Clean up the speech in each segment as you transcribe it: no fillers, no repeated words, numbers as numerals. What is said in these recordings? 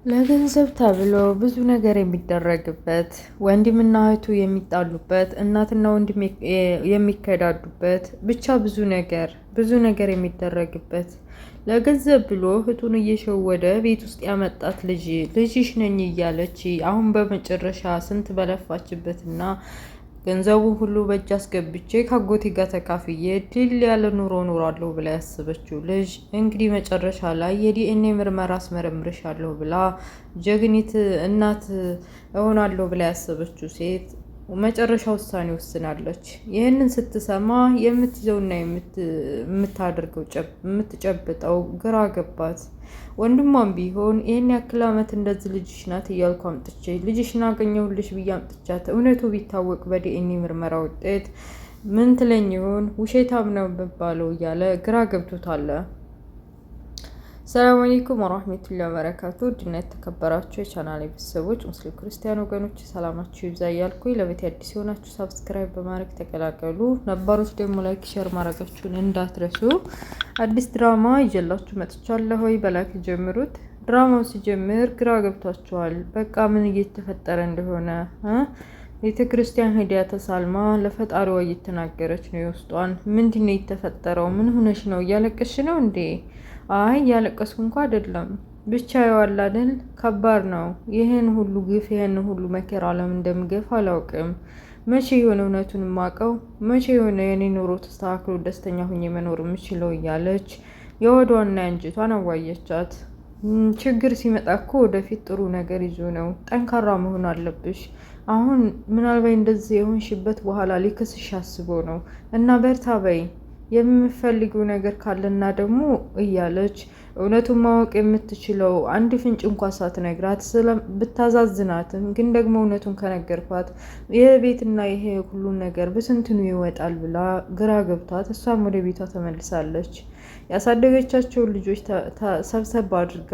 ለገንዘብ ተብሎ ብዙ ነገር የሚደረግበት፣ ወንድምና እህቱ የሚጣሉበት፣ እናትና ወንድም የሚከዳዱበት፣ ብቻ ብዙ ነገር ብዙ ነገር የሚደረግበት፣ ለገንዘብ ብሎ እህቱን እየሸወደ ቤት ውስጥ ያመጣት ልጅ ልጅሽ ነኝ እያለች አሁን በመጨረሻ ስንት በለፋችበትና ገንዘቡ ሁሉ በእጅ አስገብቼ ከአጎቴ ጋር ተካፍዬ ድል ያለ ኑሮ ኖራለሁ ብላ ያሰበችው ልጅ እንግዲህ መጨረሻ ላይ የዲኤንኤ ምርመራ አስመረምርሻለሁ ብላ ጀግኒት እናት እሆናለሁ ብላ ያሰበችው ሴት መጨረሻ ውሳኔ ወስናለች። ይህንን ስትሰማ የምትይዘውና የምታደርገው የምትጨብጠው ግራ ገባት። ወንድሟም ቢሆን ይህን ያክል ዓመት እንደዚህ ልጅሽ ናት እያልኩ አምጥቼ ልጅሽን አገኘሁልሽ ብዬ አምጥቻት እውነቱ ቢታወቅ በዲኤንኤ ምርመራ ውጤት ምን ትለኝ ይሆን? ውሸታም ነው የምባለው እያለ ግራ ገብቶታል። ሰላም አለይኩም ወራህመቱላሂ ወበረካቱ። ድና የተከበራችሁ የቻናሌ ቤተሰቦች ሙስሊም ክርስቲያን ወገኖች ሰላማችሁ ይብዛ እያልኩኝ ለቤት አዲስ የሆናችሁ subscribe በማድረግ ተቀላቀሉ። ነባሮች ደግሞ like፣ share ማድረጋችሁን እንዳትረሱ። አዲስ ድራማ ይዤላችሁ መጥቻለሁ። በ like ጀምሩት። ድራማው ሲጀምር ግራ ገብቷችኋል። በቃ ምን እየተፈጠረ እንደሆነ ቤተ ክርስቲያን ሄዳ ተሳልማ ለፈጣሪዋ እየተናገረች ነው የውስጧን። ምንድን ነው የተፈጠረው? ምን ሆነሽ ነው? እያለቀሽ ነው እንዴ? አይ እያለቀስኩ እንኳ አይደለም፣ ብቻ የዋላ አይደል ከባድ ነው። ይህን ሁሉ ግፍ ይህን ሁሉ መከራ ለምን እንደምገፍ አላውቅም። መቼ የሆነ እውነቱን የማውቀው? መቼ የሆነ የኔ ኑሮ ተስተካክሎ ደስተኛ ሁኜ መኖር የምችለው? እያለች የወዷና የአንጀቷን አዋየቻት። ችግር ሲመጣ እኮ ወደፊት ጥሩ ነገር ይዞ ነው። ጠንካራ መሆን አለብሽ። አሁን ምናልባት እንደዚህ የሆንሽበት በኋላ ሊክስሽ አስቦ ነው እና በርታ በይ የምፈልጊው ነገር ካለና ደግሞ እያለች እውነቱን ማወቅ የምትችለው አንድ ፍንጭ እንኳ ሳትነግራት ብታዛዝናትም ግን ደግሞ እውነቱን ከነገርኳት ይሄ ቤትና ይሄ ሁሉን ነገር በስንትኑ ይወጣል ብላ ግራ ገብቷት እሷም ወደ ቤቷ ተመልሳለች። ያሳደገቻቸውን ልጆች ሰብሰብ አድርጋ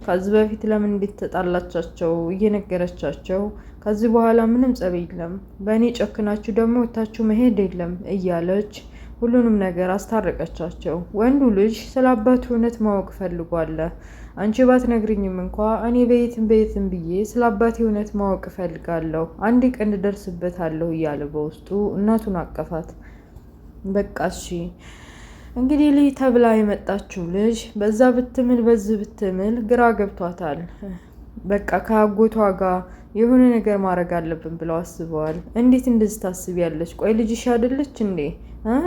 ከዚህ በፊት ለምን እንድትጣላቻቸው እየነገረቻቸው ከዚህ በኋላ ምንም ጸብ የለም፣ በእኔ ጨክናችሁ ደግሞ ወታችሁ መሄድ የለም እያለች ሁሉንም ነገር አስታረቀቻቸው። ወንዱ ልጅ ስለ አባቱ እውነት ማወቅ ፈልጓል። አንቺ ባትነግሪኝም እንኳ እኔ በየትም በየትም ብዬ ስለ አባቴ እውነት ማወቅ እፈልጋለሁ፣ አንድ ቀን እደርስበታለሁ እያለ በውስጡ እናቱን አቀፋት። በቃ እሺ እንግዲህ ልጅ ተብላ የመጣችው ልጅ በዛ ብትምል በዚህ ብትምል ግራ ገብቷታል። በቃ ከአጎቷ ጋር የሆነ ነገር ማድረግ አለብን ብለው አስበዋል። እንዴት እንደዚህ ታስቢያለች? ቆይ ልጅሽ አይደለች እንዴ?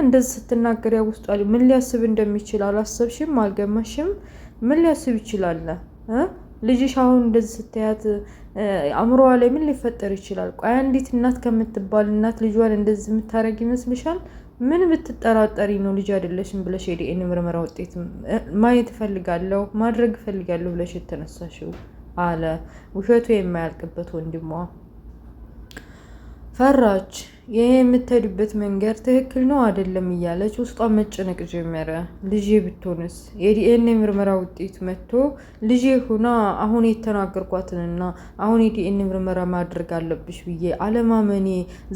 እንደዚህ ስትናገር ያ ውስጧ ምን ሊያስብ እንደሚችል አላሰብሽም? አልገማሽም? ምን ሊያስብ ይችላል? ልጅሽ አሁን እንደዚህ ስታያት አእምሮዋ ላይ ምን ሊፈጠር ይችላል? ቆይ አንዲት እናት ከምትባል እናት ልጇን እንደዚህ የምታደርግ ይመስልሻል? ምን ብትጠራጠሪ ነው ልጅ አይደለሽም ብለሽ የዲኤንኤ ምርመራ ውጤት ማየት እፈልጋለሁ ማድረግ እፈልጋለሁ ብለሽ የተነሳሽው? አለ ውሸቱ የማያልቅበት ወንድሟ። ፈራች። ይሄ የምትሄድበት መንገድ ትክክል ነው አይደለም እያለች ውስጧ መጨነቅ ጀመረ። ልጄ ብትሆንስ? የዲኤንኤ ምርመራ ውጤት መጥቶ ልጄ ሁና አሁን የተናገርኳትንና አሁን የዲኤንኤ ምርመራ ማድረግ አለብሽ ብዬ አለማመኔ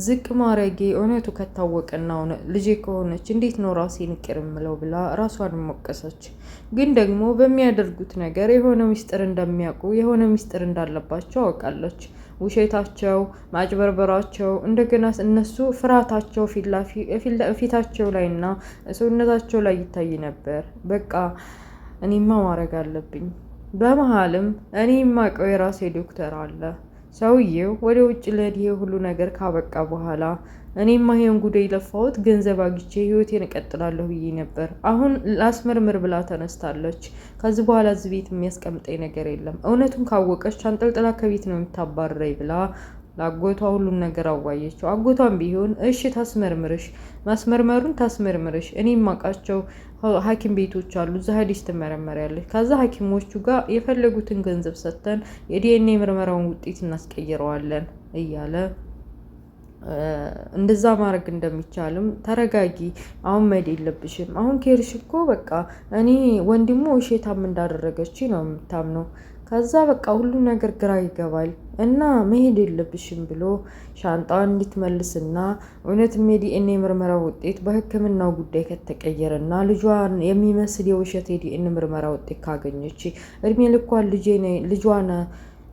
ዝቅ ማረጌ እውነቱ ከታወቀና ልጄ ከሆነች እንዴት ነው ራሴን ይቅር የምለው ብላ ራሷን ሞቀሰች። ግን ደግሞ በሚያደርጉት ነገር የሆነ ሚስጥር እንደሚያውቁ የሆነ ሚስጥር እንዳለባቸው አውቃለች። ውሸታቸው፣ ማጭበርበራቸው እንደገና እነሱ ፍርሃታቸው ፊታቸው ላይ እና ሰውነታቸው ላይ ይታይ ነበር። በቃ እኔማ ማድረግ አለብኝ። በመሀልም እኔ የማውቀው የራሴ ዶክተር አለ። ሰውዬው ወደ ውጭ ልሄድ ይሄ ሁሉ ነገር ካበቃ በኋላ እኔማ ይሄን ጉዳይ ለፋሁት ገንዘብ አግኝቼ ህይወቴን እቀጥላለሁ ብዬ ነበር። አሁን ላስመርምር ብላ ተነስታለች። ከዚህ በኋላ እዚህ ቤት የሚያስቀምጠኝ ነገር የለም። እውነቱን ካወቀች አንጠልጥላ ከቤት ነው የምታባረረኝ ብላ ለአጎቷ ሁሉም ነገር አዋየችው። አጎቷም ቢሆን እሺ ታስመርምርሽ፣ ማስመርመሩን ታስመርምርሽ፣ እኔ የማውቃቸው ሐኪም ቤቶች አሉ፣ እዛ ሄደሽ ትመረመሪያለሽ። ከዛ ሐኪሞቹ ጋር የፈለጉትን ገንዘብ ሰጥተን የዲኤንኤ ምርመራውን ውጤት እናስቀይረዋለን እያለ እንደዛ ማድረግ እንደሚቻልም ተረጋጊ፣ አሁን መሄድ የለብሽም። አሁን ከሄድሽ እኮ በቃ እኔ ወንድሙ ውሸታም እንዳደረገች ነው የምታምነው። ከዛ በቃ ሁሉ ነገር ግራ ይገባል እና መሄድ የለብሽም ብሎ ሻንጣዋን እንድትመልስና እውነትም የዲኤንኤ ምርመራ ውጤት በሕክምናው ጉዳይ ከተቀየረና ልጇን የሚመስል የውሸት የዲኤንኤ ምርመራ ውጤት ካገኘች እድሜ ልኳን ልጇን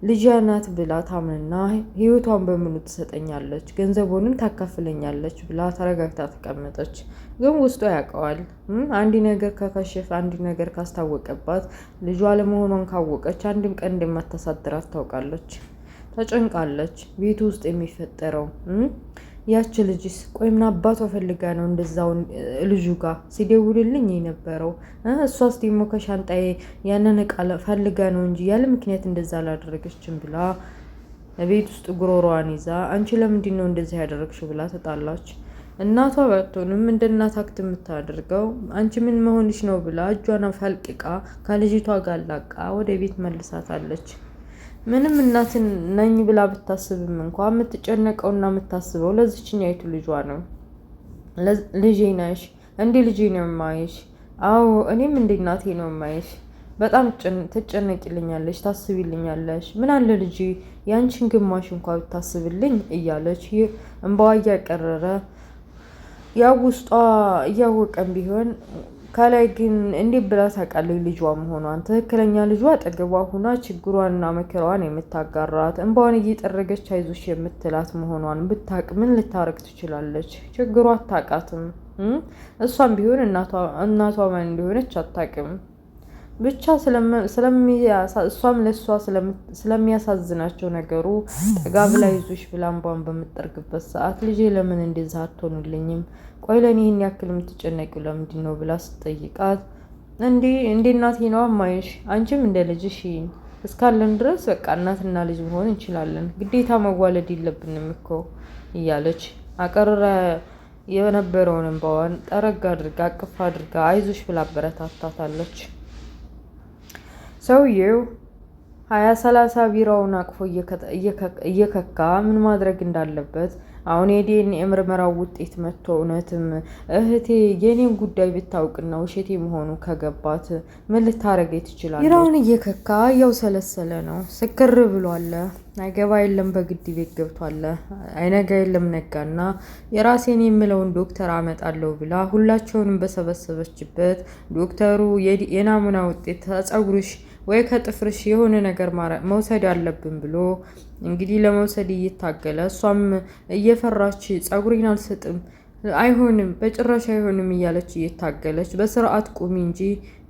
ልጇ ናት ብላ ታምንና ህይወቷን በሙሉ ትሰጠኛለች፣ ገንዘቡንም ታካፍለኛለች ብላ ተረጋግታ ተቀመጠች። ግን ውስጧ ያውቀዋል። አንድ ነገር ከከሸፈ፣ አንድ ነገር ካስታወቀባት፣ ልጇ ለመሆኗን ካወቀች አንድም ቀን እንደማታሳድራት ታውቃለች። ተጨንቃለች። ቤቱ ውስጥ የሚፈጠረው ያች ልጅስ ቆይ ምን አባቷ ፈልጋ ነው እንደዛው ልጁ ጋር ሲደውልልኝ የነበረው? እሷስ ደግሞ ከሻንጣዬ ያንን እቃ ፈልጋ ነው እንጂ ያለ ምክንያት እንደዛ አላደረገችም ብላ ቤት ውስጥ ጉሮሮዋን ይዛ አንቺ ለምንድን ነው እንደዚህ ያደረግሽው ብላ ተጣላች። እናቷ ባትሆንም እንደ እናት act የምታደርገው አንቺ ምን መሆንሽ ነው ብላ እጇን ፈልቅቃ ከልጅቷ ጋር ላቃ ወደ ቤት መልሳታለች። ምንም እናት ነኝ ብላ ብታስብም እንኳ የምትጨነቀውና የምታስበው ለዚችኛይቱ ልጇ ነው። ልጄ ነሽ፣ እንዴ ልጄ ነው የማይሽ። አዎ እኔም እንደ እናቴ ነው የማይሽ። በጣም ትጨነቂልኛለሽ፣ ታስቢልኛለሽ። ምን አለ ልጄ ያንቺን ግማሽ እንኳ ብታስብልኝ እያለች እንባዋ እያቀረረ ያው ውስጧ እያወቀም ቢሆን ከላይ ግን እንዴት ብላ ታውቃለች ልጇ መሆኗን? ትክክለኛ ልጇ አጠገቧ ሁና ችግሯንና መከራዋን የምታጋራት እንባዋን እየጠረገች አይዞሽ የምትላት መሆኗን ብታቅ ምን ልታረግ ትችላለች? ችግሯ አታውቃትም። እሷም ቢሆን እናቷ ማን እንደሆነች አታውቅም። ብቻ እሷም ለእሷ ስለሚያሳዝናቸው ነገሩ ጠጋ ብላ ይዞሽ ብላ እንባዋን በምትጠርግበት ሰዓት ልጄ ለምን እንደዛ አትሆንልኝም? ቆይ ለእኔ ይህን ያክል የምትጨነቂው ለምንድን ነው ብላ ስትጠይቃት እንዴ እንደ እናቴ ነው አማይሽ፣ አንቺም እንደ ልጅሽ እስካለን ድረስ በቃ እናትና ልጅ መሆን እንችላለን፣ ግዴታ መዋለድ የለብንም እኮ እያለች አቀርራ የነበረውን እንባዋን ጠረግ አድርጋ አቅፍ አድርጋ አይዞሽ ብላ አበረታታታለች። ሰውዬው 20 30 ቢራውን አቅፎ እየከካ ምን ማድረግ እንዳለበት፣ አሁን የዲኤንኤ ምርመራው ውጤት መጥቶ እውነትም እህቴ የኔን ጉዳይ ብታውቅና ውሸቴ መሆኑ ከገባት ምን ልታረገኝ ትችላለች? ቢራውን እየከካ እያውሰለሰለ ነው። ስክር ብሏለ። አይገባ የለም በግድ ቤት ገብቷለ። አይነጋ የለም ነጋና የራሴን የምለውን ዶክተር አመጣለሁ ብላ ሁላቸውንም በሰበሰበችበት ዶክተሩ የናሙና ውጤት ከጸጉርሽ ወይ ከጥፍርሽ የሆነ ነገር መውሰድ አለብን ብሎ እንግዲህ ለመውሰድ እየታገለ እሷም እየፈራች ጸጉሬን አልሰጥም፣ አይሆንም፣ በጭራሽ አይሆንም እያለች እየታገለች በስርዓት ቁሚ እንጂ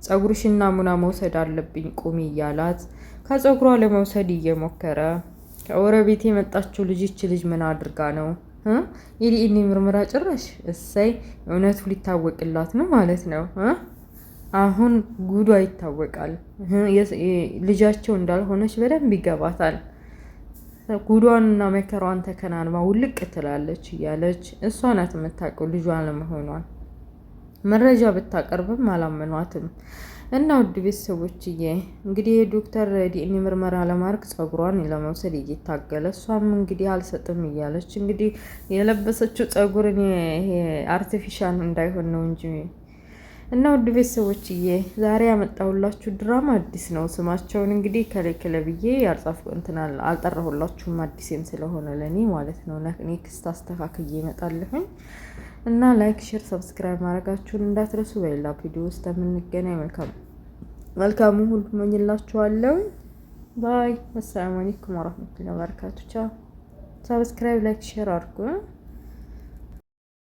ጸጉርሽን ናሙና መውሰድ አለብኝ ቁሚ እያላት ከጸጉሯ ለመውሰድ እየሞከረ ከጎረቤት የመጣችው ልጅ ይች ልጅ ምን አድርጋ ነው የዲኤንኤ ምርመራ ጭራሽ እሰይ እውነቱ ሊታወቅላት ነው ማለት ነው። አሁን ጉዷ ይታወቃል። ልጃቸው እንዳልሆነች በደንብ ይገባታል። ጉዷንና መከራዋን ተከናንባ ውልቅ ትላለች እያለች እሷ ናት የምታውቀው ልጇን ለመሆኗን። መረጃ ብታቀርብም አላመኗትም። እና ውድ ቤተሰቦችዬ እንግዲህ የዶክተር ዲኤንኤ ምርመራ ለማድረግ ጸጉሯን ለመውሰድ እየታገለ እሷም እንግዲህ አልሰጥም እያለች እንግዲህ የለበሰችው ጸጉርን ይሄ artificial እንዳይሆን ነው እንጂ። እና ውድ ቤተሰቦችዬ ዛሬ ያመጣሁላችሁ ድራማ አዲስ ነው። ስማቸውን እንግዲህ ከሌክለ ብዬ ያልጻፍኩ እንትን አልጠራሁላችሁም አዲስም ስለሆነ ለእኔ ማለት ነው። Next አስተካክዬ እመጣለሁኝ። እና like፣ share፣ subscribe ማድረጋችሁን እንዳትረሱ። በሌላ ቪዲዮ ውስጥ የምንገናኝ መልካም መልካሙ ሁሉ እመኝላችኋለሁ። Bye። والسلام عليكم ورحمة الله وبركاته። ቻው። Subscribe፣ like፣ share አድርጉ።